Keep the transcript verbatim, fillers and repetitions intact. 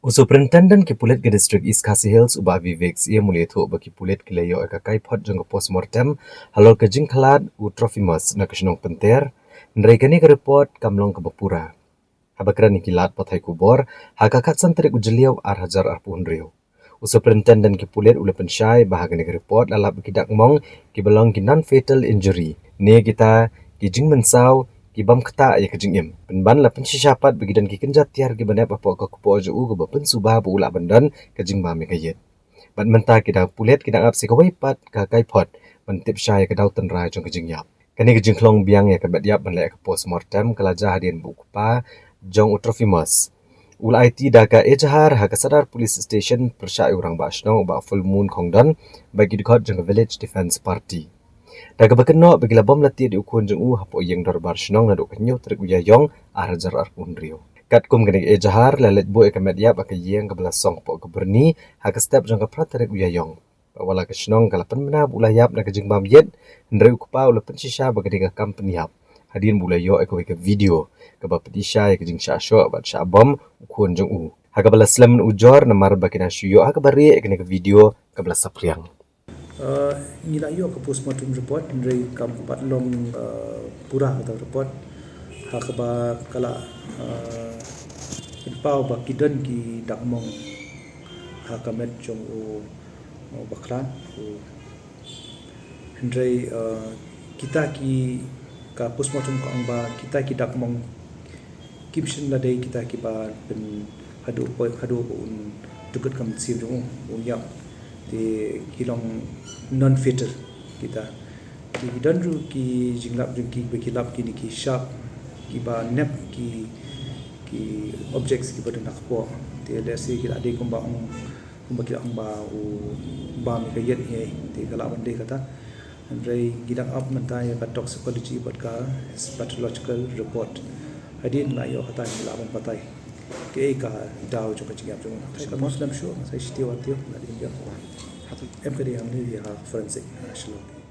U Superintendent ki pulit ka District East Khasi Hills, u Bah Vivek Syiem, u la ïathuh ba ki pulit ki la ïoh ïa ka kaiphod jong ka postmortem halor ka jingkhlad u Trophimus na ka shnong Pynter, hynrei kane ka report kam long kaba pura. Haba kren ïa ki lad pathai khubor ha ka khatsan tarik u Jylliew ar hajar arphew hynriew, u Superintendent ki pulit u la pynshai ba ha kane ka report la lap ba ki dak mong kiba long ki non-fatal injury ne kita ki jingmynsaw ki bym ktah ïa ka jingim. Pynban la pynshisha pat ba ki don ki kynja tiar kiba nep hapoh ka kpoh jong u kaba pynsuba ba u lah ban don ka jingbam ïa ka ïit. Bad mynta ki dang pulit ki dang ap sa kawei pat ka kaiphod ban tip shai ïa ka daw tynrai jong ka jingïap. Kane ka jingkhlong biang ïa ka met ïap ban leh ïa ka postmortem ka la jia hadien ba u kpa jong u Trophimus u la aiti da ka ejahar ha ka Sadar Police Station pyrshah ïa u rangbah shnong u Bah Fullmoon Khongdon bad ki dkhot jong ka Village Defence Party. Da kaba kynnoh ba ki la bom la tied ïa u khun jong u hapoh ïing dorbar shnong naduh ka hynñiew tarik u Ïaïong ar hajar arphew hynriew. Katkum kane ka ejahar la leit buh ïa ka met ïap ha ka ïing kaba la song hapoh ka byrni ha ka step jong ka phra tarik u Ïaïong. Bad wat la ka shnong ka la pynbna ba u la ïap na ka jingbam ïit, hynrei u kpa u la pynshisha ba ka dei ka kam pynïap hadien ba u la ïoh ïa kawei ka video kaba pyni shai ïa ka jingshah shoh bad shah bom u khun jong u, ha kaba la slem ujor namar ba ki nang shu ïoh ha kaba rieh ïa kane ka video kaba la saphriang. Uh, ngi la ïoh ka postmortem report, hynrei kam pat long uh, pura kata report. Ha kaba ka la uh, pynpaw ba ki don ki dak mong ha ka met jong u, u bakhlad u. Hynrei uh, kita ki ka postmortem ka ong ba kita ki dak mong kim shym la dei kita kiba pyn haduh poi haduh ba un tukut ka mynsiem jong u, un ïap. Te ki long non-fatal kita. Te ki don ruh ki jinglap jong ki ba ki lap kine ki sharp kiba nep ki ki objects kiba don ha kpoh. Te lehse ki la dei kumba ong kumba ki la ong ba u bam ïa ka ïit hi, te ka lah ban dei kata. Hynrei ngi dang ap mynta ïa ka toxicology bad ka histopathological report. Hadien la ïoh kata ngi lah ban batai kaei ka daw jong ka jingïap jong u. Ka mut slem shuh, sa shisha wat ïoh la dei ïoh. Em ka dei hangne ïa ka forensic, ah, Shillong.